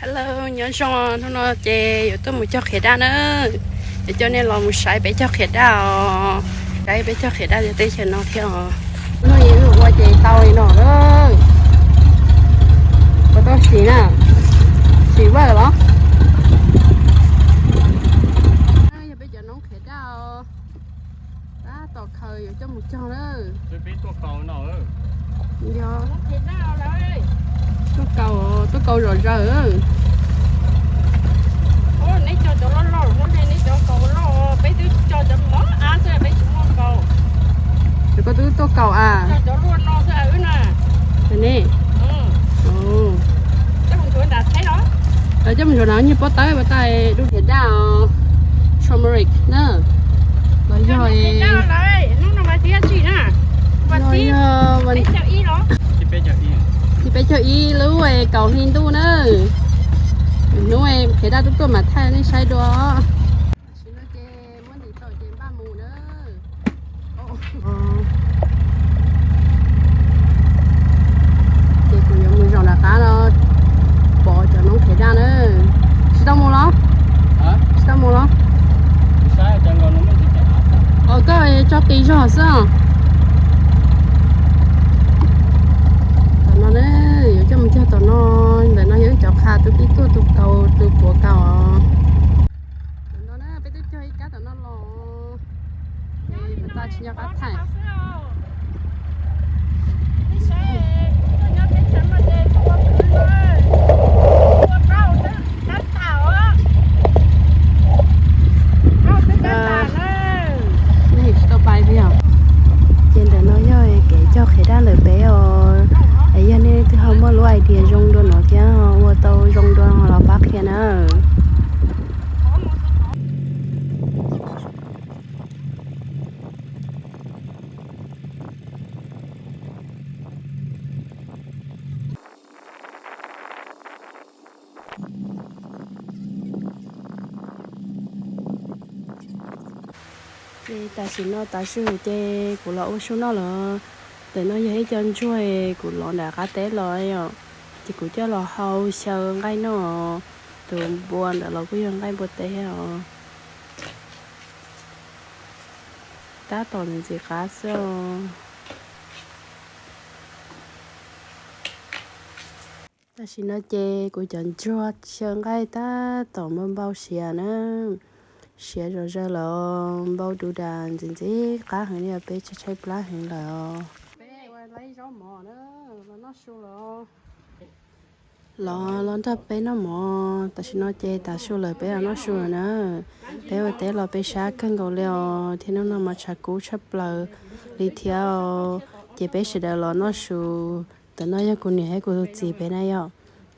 Hello, nyob zoo, hnub no ces yuav tuaj mus cog qhiav daj na. Yuav coj nej los mus saib peb cog qhiav daj os. Saib peb cog qhiav daj cov teb chaws no thiab os. No yog wb ua ces tau li no na. Puas tau sim na? Sim vaj los? Yog peb cov noob qhiav daj os. Tab tom khaws yuav coj mus cog na. Tuaj kaus, tuaj kaus zom zaws. Neb cog cov loj loj, neb cov kaus loj, peb twb cog cov mos av xwb, peb tsis muaj kaus. Ces koj twb tuaj kaus a? Cov loj no xwb wb na. Ne. Coj mus ntsuav na, nyiag pob tawb pas tas dub thiab daj os. Turmeric na. Los yog, no yog thib peb caug ib lub kaus hli ntuj na. Hnub qhiav daj tuaj tuaj mam thaij nej saib dua. Tam sim no ces muab ntim tau ces npaj mus na. Ces kuv yuav mus zaum nram qab no pov cov noob qhiav daj na. Tsis tau mus los? Tsis tau mus los? Os, koj tso qis zog xwb os. Tom no na, yuav coj mus cog tom no. Ntawm no yog wb cov qha, tus tib tuaj tus kaus, tus puav kaus os. Tom no na, peb twb cog ib kab tom no los. Pas tas tsis nco qab thaij. Nej tsis tau pais thiab yog? Ces ntawm no yog kev cog qhiav daj ntawm peb os. Es yog nej leej twg ho muaj lub idea zoo dua no thiab ua tau zoo dua los pab qhia na. Ces tam sim no tav su ces kuv los ua su noj lawm. Ntawm no yog ib co ntsuag kuv lov nram qab teb los yom, ces kuv coj los hau xyaw nqaij noj. Tus npua ntawd los kuj yog nqaij npua teb os. Tab tom ntxim ntxim qab xwb os. Tam sim no ces kuv cov ntsuag xyaw nqaij tab tom npau npau siav na, siav zom zaws lawm, npau du das ntxim ntxim qab heev li os, peb tshaib tshaib plab heev lawm os. Peb ua zaub mov na, los noj su los. Los, los nrog peb noj mov, tam sim no ces tav su lawm peb los noj su lawm na. Peb ua teb los peb sab kawg nkaus li os, thiab hnub no mas tshav kub tshaj plaws li thiab os. Ces peb sawv daws los noj su. Tam no yog kuv niam thiab kuv tus txiv peb na yom.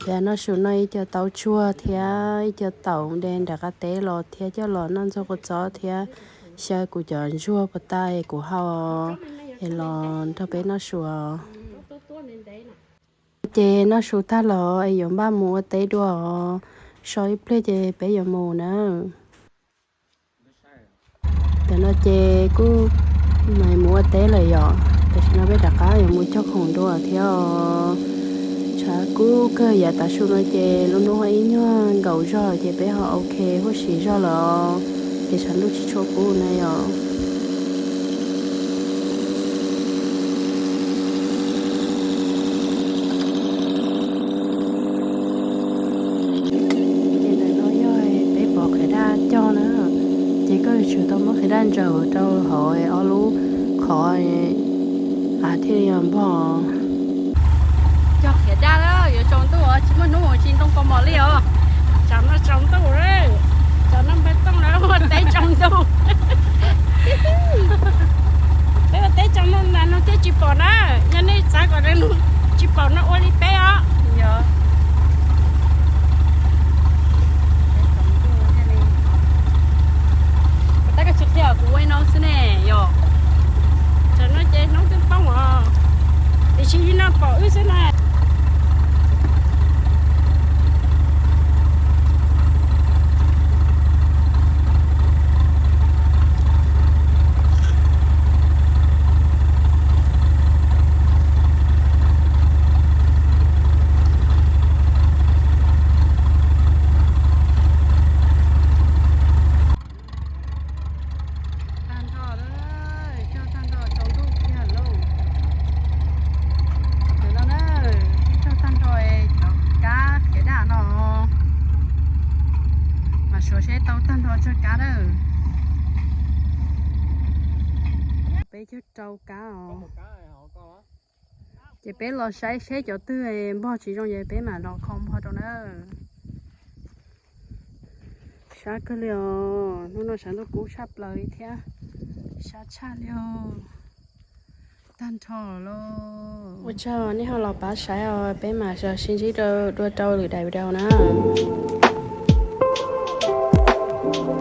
Peb noj su noj ib co taub tsuag thiab ib co taum de nram qab teb los thiab coj los noj ntxuag kua txob thiab xyaw kuv cov ntsuag puas tas es kuv hau es los nrog peb noj su os. Ces noj su tag los es yuav npaj mus ua teb dua os. So ib pliag ces peb yuav mus na. Tam no ces kuj mus ua teb lawm yom, tam sim no peb rov qab yuav mus cog khoom dua thiab os. Tshav kub kawg yav tav su no ces lub hnub ib nyuag nkaum zog ces peb ho ok huaj si zog lawm, ces tshav ntuj tsis tshua kub na yom. Ces ntawm no yog peb pov qhiav daj cog na, ces koj yuav tsum tau muab qhiav daj ntsaws rau hauv ob lub qhov thiaj li npog. Cog qhiav daj na, yuav tsaus ntuj os, tsis muaj hnub tsis ntoo kaus mom li os. Tsam no tsaus ntuj, tsam no npawg Tooj lawv ua teb tsaus ntuj. Peb ua teb tsaus ntuj ntawm no thiaj tsis pom na, yog nej xav kom tsis pom no ua li peb os. Tab koj tsis qhia kuv ua no xwb ne yom. Tsam no ces hnub twb poob os, tiam sis li no pom wb xwb na. Tsawg kab na? Peb caug rau kab os. Ces peb los saib seb cov twg npog tsis zoo ces peb mam los kho npog rau na. Sab kawg li os, hnub no sab ntuj kub tshaj plaws li thiab. Sab tshaj li os. Tag nrho lauj. Ua tsaug nej ho los pab saib os, peb mam sib ntsib dua rau lwm daim video na.